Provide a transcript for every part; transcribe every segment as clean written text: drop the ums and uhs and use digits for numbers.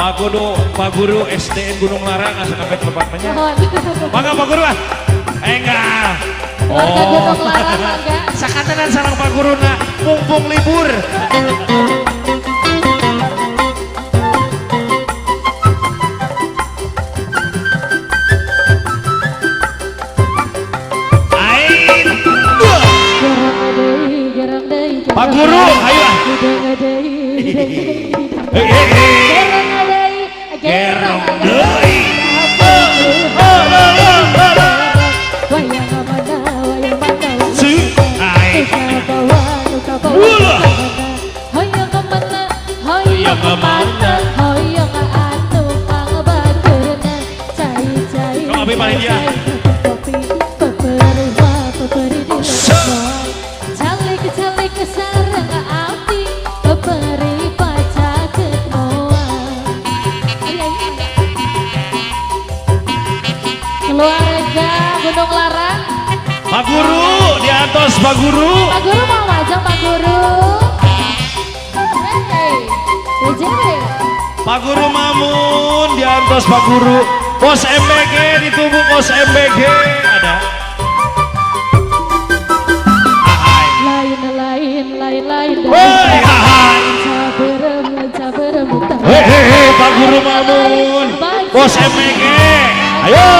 Pak Guru, Pak Guru SDN Gunung Larang asa sampai tempat nya. Mohon. Mangga, Pak Guru ah. Eh, enggak. Keluarga Gunung Larang, mangga. Sakantenan sareng Pak Guruna mumpung libur. Ain. Dua. Gerang deui, gerang deui. Pak Guru, ayo ah. Hidang deui, hidang deui. Hei hei hei. Gerang deui, Gerong gerong deui. Wayang mana, wayang mana? Si. Ai. Nuka bawa, nuka bawa. Wah. Hoyong mana, hoyong Hoyong mana, hoyong anu pangbageurna. Cai cai. Kau abi panitia. Kopi peperi wa peperi di Se. Calik calik sareng abdi peperi pacaket moal. Iya, iya. Keluarga Gunung Larang. Pak Guru, di atas Pak Guru. Pak Guru mau majang, Pak Guru. Hey, DJ. Pak Guru Mamun di atas, Pak Guru. Bos MBG ditunggu, Bos MBG ada. Ahai. Lain lain lain lain. Woi, ahai. Caberem caberem. Hei hei hei, Pak Guru Mamun. Bos MBG. Ayo.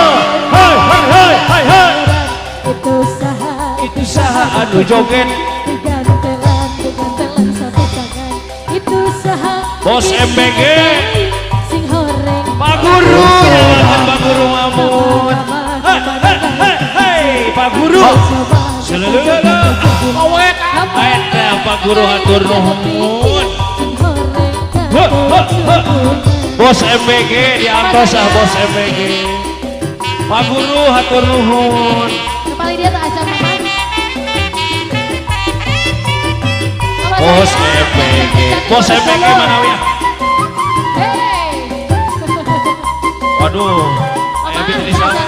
Hei hei hei hei hei. Itu saha? Itu saha anu joget? Digantelan digantelan satu tangan. Itu saha? Bos MBG. Sing horeng. Pak Guru, nyalakan Pak Guru Mamun. Hei hei hei hei, Pak Guru. Selelelele. Awet. Eta Pak Guru, hatur nuhun. Huh, huh, huh. Bos MBG di atas ah, Bos MBG. Pak Guru, hatur nuhun. Kepala dia tak acan mama. Bos MBG. Bos MBG mana ya? Hey. Waduh. Mama, Ayo jadi salah.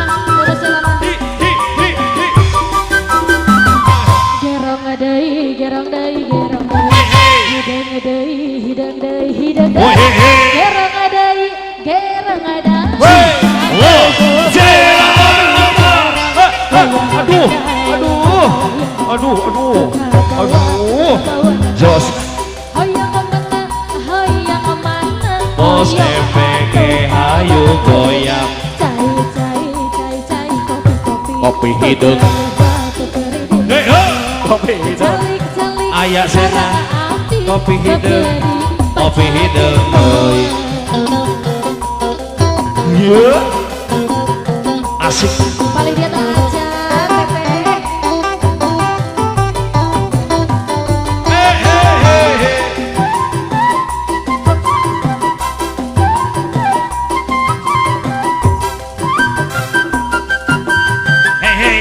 Mama, urusin mama. Hi hi hi hi. Gerong deui, gerong deui, gerong deui. Hei hei. Hidang deui, hidang deui, hidang Woi deui. hei hei. Gerong deui, gerong deui. Woi. Lo. Aduh, aduh, aduh, aduh, aduh. Jos. Hoyong mana, hoyong mana? Bos MBG hayu goyang. Cai cai cai cai kopi kopi. Kopi hideung. Hei hei. Kopi hideung. Calik calik. Aya sena. Kopi hideung. Kopi hideung euy. Iya. Asik. Paling dia tak ajar, teteh. Hei hei hei hei. Hei hei.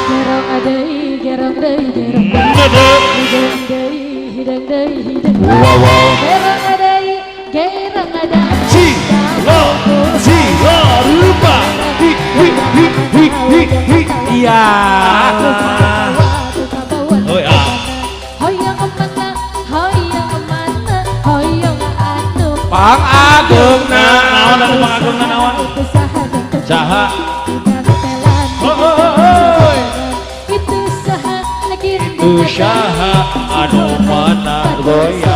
Gerong deui, gerong deui, gerong deui. Dede. Hidang deui, hidang deui, hidang deui. Wow wow. Gerong deui, gerong deui. Si lo si lo rupa. Hi hi hi hi hi hi. Iya. Oi ah. Hoyong mana, hoyong mana, hoyong anu. Pang Agungna. Naon anu Pang Agungna, naon? Saha? Saha? Oh, oh, oh, oh. Itu saha? Itu saha anu mana goyang?